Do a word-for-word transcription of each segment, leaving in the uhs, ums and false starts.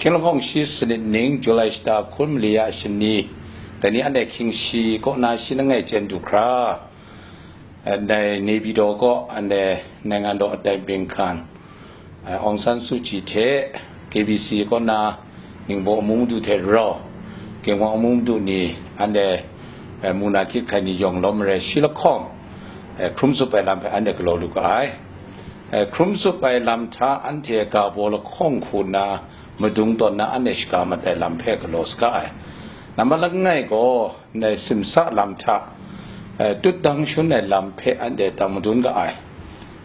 Hkying lahkawng shi sanit ning, July shata hkun mali ya shani, dai ni anhte hkying shi kaw na shi langai chyen du hkra, eh, dai Naypyidaw kaw anhte Naingan daw atai bingkan, eh, Aung San Suu Kyi hte K B C kaw na Ningbaw amu madu hte rau, Ginwang amu madu ni anhte, eh, mu na hkyit hkai ni yawng lawm marai shi lahkawng, eh, hkrum tsup ai lam hpe anhte galaw lu ga ai. Eh, hkrum tsup ai lam hta anhte ga baw lahkawng hku nna madung tawn na anhte shaga mat ai lam hpe galaw saga ai. Nambat langai gaw, ndai simsa lam hta, eh, tutdang shun ai lam hpe anhte tang madun ga ai.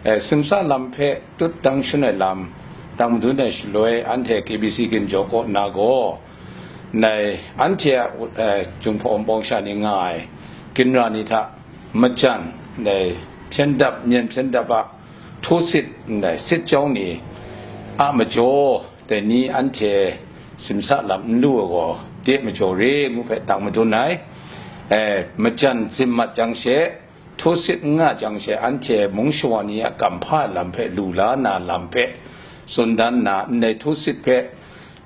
Eh, simsa lam hpe tutdang shun ai lam tang madun ai shaloi, anhte K B C ginjaw kaw nna gaw, ndai anhte a, eh, Jinghpaw Wunpawng sha ni nga ai ginra ni hta majan, ndai hpyen dap, myen hpyen dap a htu sit, ndai sit chyawng ni a majaw, dai ni anhte simsa lam n lu ai gaw, de majaw re ngu hpe tang madun ai. Eh, majan zim mat jang she, htu sit n nga jang she, anhte mung shawa ni a kamhpa ai lam hpe lu la na lam hpe tsun dan nna, ndai htu sit hpe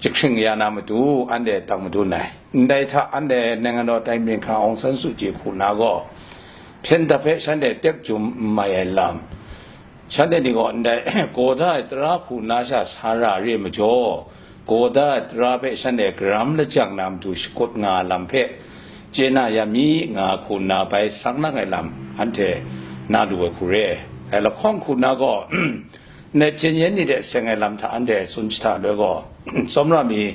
jahkring ya na matu, anhte tang madun ai. Ndai hta anhte Naingan daw tai bingkan Aung San Suu Kyi hku na gaw, hpyen dap hpe shanhte tek jum n mai ai lam, shanhte ni gaw ndai gaw da ai tara hku na sha sa ra re majaw, gaw da ai tara hpe shanhte garam lajang na matu shakut nga ai lam hpe chye na ya mi, nga hku nna bai sang lang ai lam anhte na lu ai hku re. Ai lahkawng hku nna gaw, ndai hpyen yen ni de seng ai lam hta anhte tsun jahta loi gaw, tsawmra mi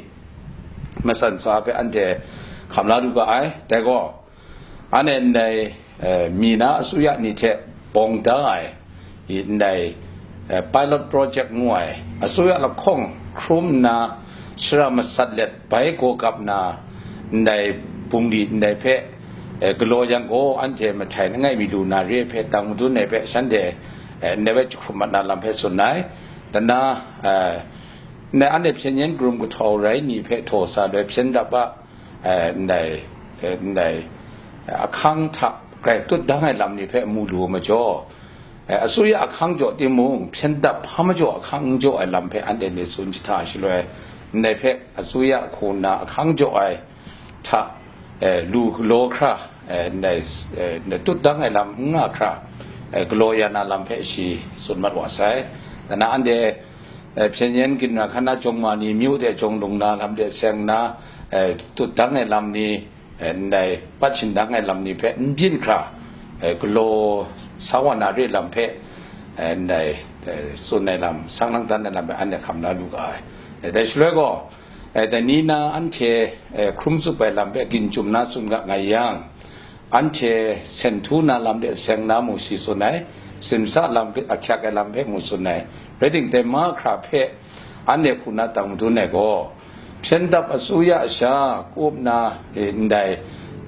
matsan sa hpe anhte hkam la lu ga ai. Dai gaw, anhte ndai, eh, mi na asuya ni hte bawng da ai, i ndai, eh, pilot project ngu ai, asuya lahkawng hkrum nna, shara masat let bai gaw gap na, ndai bungli ndai hpe, eh, galaw yang gaw, anhte mahtai langai mi lu na re hpe tang madun ai hpe shanhte, eh, ndai hpe jahkrum mat na lam hpe tsun ai. Dana, eh, ndai anhte hpyen yen karum kahtau rai ni hpe htaw sa loi hpyen dap a, eh, ndai, eh, ndai, eh, ahkang hta grai tutdang ai lam ni hpe mu lu ai majaw, eh, asuya ahkang jaw timung, hpyen dap hpa majaw ahkang n jaw ai lam hpe anhte ni tsun jahta shaloi, ndai hpe asuya hku nna ahkang jaw ai hta, eh, lu galaw hkra, eh, ndai, eh, ndai tutdang ai lam n nga hkra, eh, galaw ya na lam hpe shi tsun mat wa sai. Dana anhte, eh, hpyen yen ginra hkan na jawng ma ni, myu de jawng lung na lam de seng na, eh, tutdang ai lam ni, eh, ndai pat shindang ai lam ni hpe n byin hkra, eh, galaw sa wa na re lam hpe, eh, ndai, eh, tsun ai lam, sang lang dan ai lam hpe anhte hkam la lu ga ai. Eh, dai shaloi gaw, eh, dai ni na anhte, eh, hkrum tsup ai lam hpe ginjum na tsun ga nga yang, anhte sen htu na lam de seng na mung shi tsun ai, simsa lam ahkyak ai lam hpe mung tsun ai, rai timung, dai mahkra hpe anhte hku na tang madun ai gaw, hpyen dap asuya sha kup na, eh, ndai,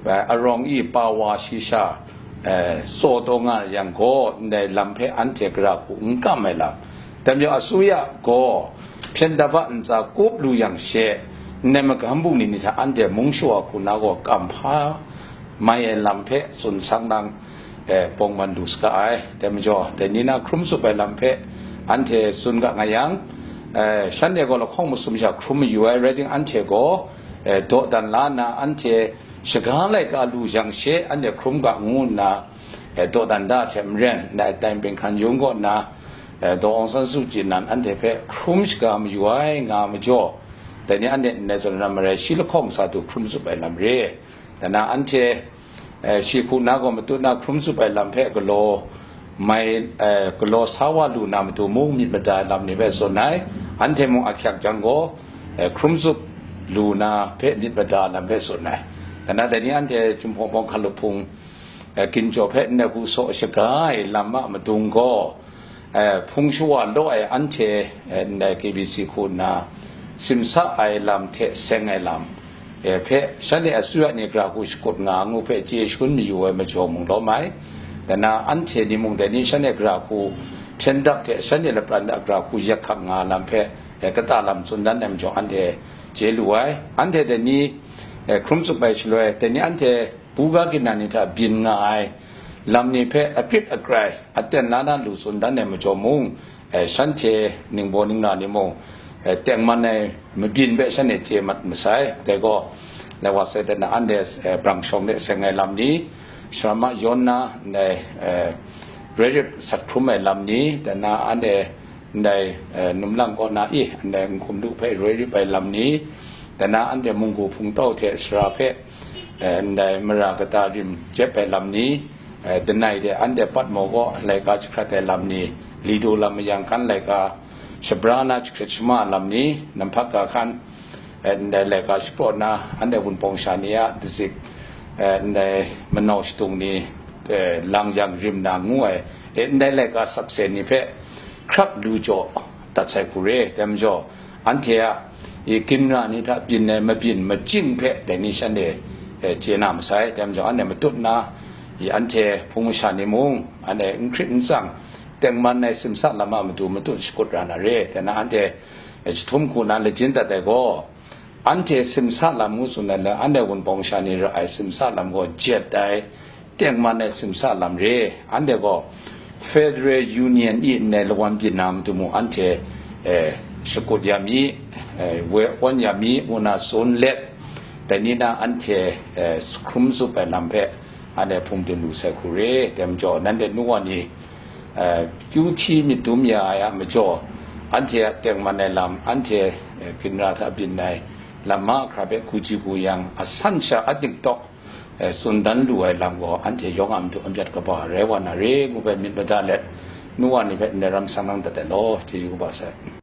eh, arawng i pa wa shi sha, eh, tsaw taw nga yang gaw, ndai lam hpe anhte gara hku n kam ai lam. Dai majaw asuya gaw, hpyen dap a ntsa kup lu yang she, ndai magam bungli ni hta anhte mung shawa hku na gaw kam hpa mai ai lam hpe tsun sang nang, eh, bawng man lu saga ai. Dai majaw, dai ni na hkrum tsup ai lam hpe anhte tsun ga nga yang, eh, shanhte gaw lahkawng masum sha hkrum mayu ai, rai timung, anhte gaw, eh, dawdan la nna, anhte shaga laika lu yang she, anhte hkrum ga ngu nna, eh, dawdan da hte maren, ndai tai beng hkan yung kaw nna, eh, Daw Aung San Suu Kyi nan anhte hpe hkrum shaga mayu ai nga majaw, dai ni anhte ndai zawn lam marai shi lahkawng sa du hkrum tsup ai lam re. Dana anhte, eh, shi hku na gaw matut na hkrum tsup ai lam hpe galaw mai, eh, galaw sa wa lu na matu mung myit mada ai lam ni hpe tsun ai, anhte mung ahkyak jang gaw, eh, hkrum tsup lu na hpe myit mada lam hpe tsun ai. Dana dai ni anhte Jinghpaw Wunpawng hkalup hpung, eh, ginjaw hpe ndai hku saw shaga ai lam a madung gaw, eh, hpung shawa law ai anhte, eh, ndai K B C hku nna simsa ai lam hte seng ai lam, eh, hpe shanhte asuya ni gara hku shakut nga ngu hpe chye shangun mayu ai majaw mung lawm ai. Dana anhte ni mung dai ni shanhte gara hku hpyen dap hte shanhte lapran a gara hku yak hkak nga lam hpe, eh, kata lam tsun dan ai majaw anhte chye lu ai. Anhte dai ni, eh, hkrum tsup ai shaloi, dai ni anhte buga ginra ni hta byin nga ai lam ni hpe akrit akrai aten la na lu tsun dan ai majaw mung, eh, shanhte ningbaw ningla ni mung, eh, tengman ai mabyin hpe shan e chye mat masai. Dai gaw, lai wa sai dat na, anhte, eh, brang shawng de seng ai lam ni, Sharma yawn na, ndai, eh, roi rip sat hkrum ai lam ni, dan na anhte ndai, eh, numlang kaw na i, ndai n hkum lu hpe roi rip ai lam ni, dan na anhte munggu hpungtau hte sara hpe, eh, ndai mara kata rim jep ai lam ni, eh, danai de anhte Patmo kaw laika jahkrat ai lam ni, Lido lam mayang hkan laika shabra na jahkrit shama lam ni, namhpak ga hkan, eh, ndai laika shapraw na, anhte Wunpawng sha ni a dazik, eh, ndai manau shadung ni, eh, lang yang rim na ngu ai, eh, ndai laika sakse ni hpe hkrak lu jaw dat sai hku re. Dai majaw, anhte a, i, ginra ni hta byin ai mabyin majing hpe dai ni shan e, eh, chye na masai. Dai majaw, anhte matut na, i, anhte hpung masha ni mung, anhte n hkrit n tsang, tengman ai simsa lam a matu matut shakut ra na re. Dai na anhte, eh, jahtum hku na lajin dat ai gaw, anhte simsa lam ngu tsun ai le, anhte Wunpawng sha ni ra ai simsa lam gaw jet ai, tengman ai simsa lam re. Anhte gaw Federal Union i ndai lawan byin na matu mung anhte, eh, shakut ya mi, eh, woi awn ya mi, ngu na tsun let, dai ni na anhte, eh, hkrum zup ai lam hpe, anhte hpung dun lu sai hku re. Dai majaw, nanhte nu wa ni, eh, kyu hti myit dum ya ai a majaw, anhte a tengman ai lam, anhte, eh, ginra hta byin ai lam mahkra hpe hku ji hku yang, asan sha adik tawk, eh, tsun dan lu ai lam gaw, anhte yawng a matu amyat kaba rai wa na re, ngu hpe myit mada let, nu wa ni hpe ndai ram sang nang dat ai law, chyeju kaba sai.